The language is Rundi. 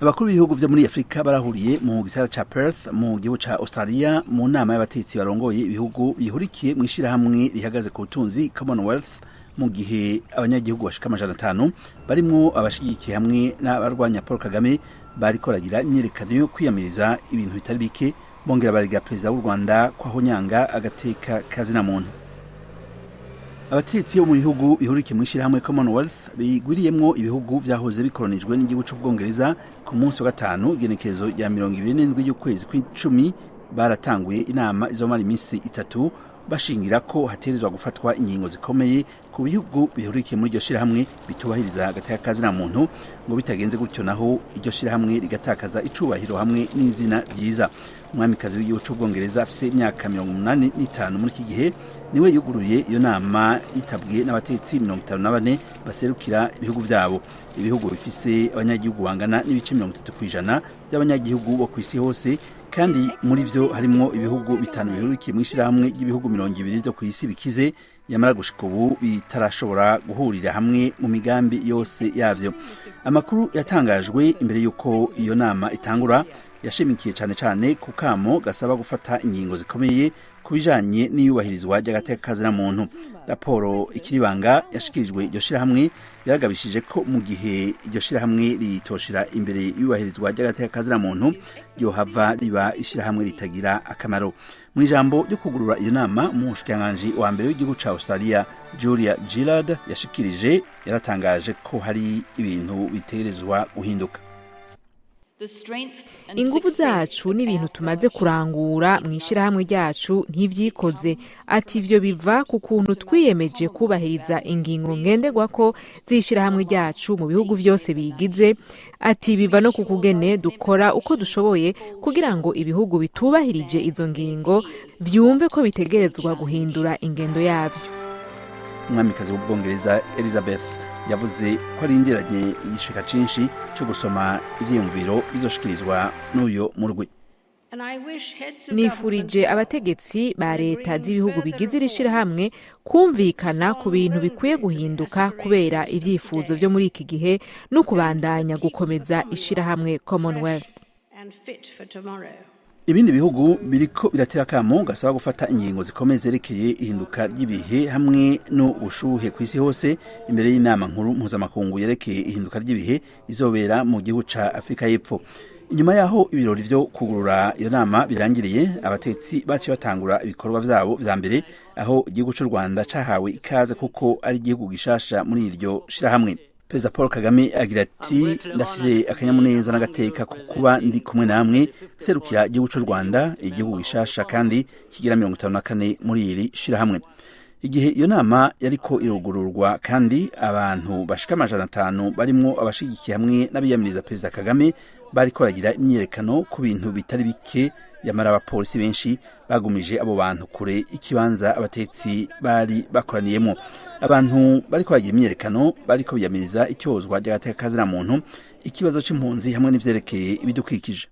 Abakuru b'ibihugu vyo muri Afurika barahuriye mu gisagara ca Perth mu gihugu ca Australia mu nama y'abatetsi barongoye ibihugu bihurikiye mu ishirahamwe rihagaze ku butunzi Commonwealth, mu gihe abanyagihugu bashika 500 barimwo abashigikiye hamwe n'abarwanya Paul Kagame bariko baragira imyiyerekano yo kwiyamiriza ibintu bitari bike, bongera barega perezida w'u Rwanda ko ahonyanga agateka kazina muntu. Abatetsi bo mu bihugu bihurikiye mu ishirahamwe Commonwealth bigwiriyemwo ibihugu vyahoze bikoronijwe n'igihugu c'Ubwongereza, ku munsi wa gatanu igenekerezo rya 27 y'ukwezi kw'icumi baratanguye inama izomara iminsi 3, bashingira ko hategerezwa gufatwa ingingo zikomeye ku bihugu bihurikiye muri iryo shirahamwe bitubahiriza agateka kazina muntu, ngo bitagenze gutyo naho iryo shirahamwe rigatakaza icubahiro hamwe n'izina ryiza. Umwamikazi w'igihugu c'Ubwongereza afise imyaka 85 muri iki gihe niwe yuguruye iyo nama yitabwe n'abatetsi 54 baserukira ibihugu vyabo, ibihugu bifise abanyagihugu bangana n'ibice 30% by'abanyagihugu bo kw'isi hose, kandi muri vyo harimwo ibihugu bitanu bihurikiye mw'ishirahamwe ry'ibihugu 20 vyo kw'isi bikize, yamara gushika ubu bitarashobora guhurira hamwe mu migambi yose yavyo. Amakuru yatangajwe imbere y'uko iyo nama itangura yashimikiye cane cane ku kamo gasaba gufata ingingo zikomeye ku bijanye n'iyubahirizwa ry'agateka kazina muntu. Raporo ikiribanga yashikirijwe iryo shirahamwe yaragabishije ko mu gihe iryo shirahamwe ritoshira imbere y'iyubahirizwa ry'agateka kazina muntu ryohava riba ishirahamwe ritagira akamaro. Mu ijambo ryo kugurura iyo nama, umushikiranganji wa mbere w'igihugu ca Australia Julia Gillard yashikirije yaratangaje ko hari ibintu bitegerezwa guhinduka. Inguvu zacu n'ibintu tumaze kurangura mu ishyirahamwe ryacu ntivyikoze. Ati ivyo biva ku kuntu twiyemeje kubahiriza ingingo ngenderwako z'ishyirahamwe ryacu mu bihugu vyose birigize. Ati biva no ku kugene dukora uko dushoboye kugira ngo ibihugu bitubahirije izo ngingo vyumve ko bitegerezwa guhindura ingendo yavyo. Umwamikazi w'Ubwongereza Elizabeth yavuze ko arindiranye igishika cinshi co gusoma ivyiyumviro bizoshikirizwa n'uyo murwi. Nifurije abategetsi ba leta z'ibihugu bigize iri shirahamwe kumvikana ku bintu bikwiye guhinduka kubera ivyifuzo vyo muri iki gihe no kubandanya gukomeza ishirahamwe Commonwealth. Ibindi bihugu biriko biratera akamo gasaba gufata ingingo zikomeye zerekeye ihinduka ry'ibihe hamwe n'ubushuhe kw'isi hose imbere y'inama nkuru mpuzamakungu yerekeye ihinduka ry'ibihe izobera mu gihugu ca Afurika y'Epfo. Inyuma y'aho ibirori vyo kugurura iyo nama birangiriye, abatetsi baciye batangura ibikorwa vyabo vya mbere, aho igihugu c'u Rwanda cahawe ikaze kuko ari igihugu gishasha muri iryo shirahamwe. Perezida Paul Kagame agira ati: "Ndafise akanyamuneza n'agateka ko kuba ndi kumwe namwe serukira igihugu c'u Rwanda, igihugu gishasha kandi kigira 54 muri iri shirahamwe." Igihe iyo nama yariko irugururwa kandi, abantu bashika 500 barimwo abashigikiye hamwe n'abiyamiriza perezida Kagame bariko baragira imyiyerekano ku bintu bitari bike, yamara abapolisi benshi bagumije abo bantu kure ikibanza abatetsi bari bakoraniyemo. Abantu bariko baragira imyiyerekano bariko biyamiriza ityozwa ry'agateka kazina muntu, ikibazo c'impunzi hamwe n'ivyerekeye ibidukikije.